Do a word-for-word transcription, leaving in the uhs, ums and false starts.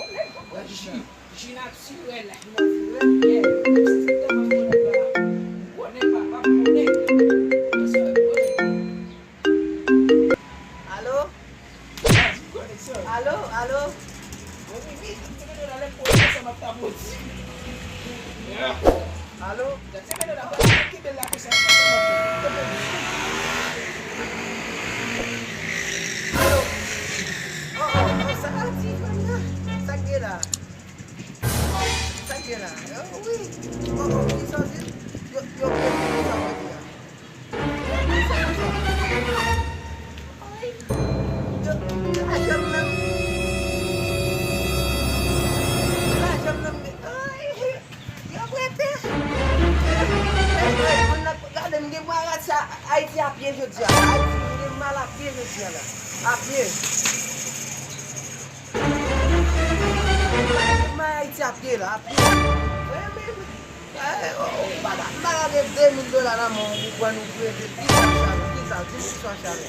Ji, ji natirèl. Ji natirèl? Yeah. Menm si se tèlman bon nèg la, m konnen papa, m konnen. Mesye, m konnen. Alo? Alo, alo? Alo? Alo? Oh, oh, oh, sa ka di fanm nan? Sa k gen la? Sa k gen la? Oh, wi. Oh, oh, ki sa w di? Yo, yo, yo, yo, yo, yo, yo. Yo, yo pa janm nan. Yo pa janm nan. Ay, yo prete. Ay, ay, moun nan, gade, m gen pou al rache Ayiti a pye jodi a. Ayiti, m gen mal a pye jodi a la. A pye. M al Ayiti a pye la, a pye. Wi, wi, wi. Eh, oh, oh, m pa ka, m pa ka gen de mil dola nan men w pou pran nou prete. Kisa w chale? Kisa? Di m kisa w chale.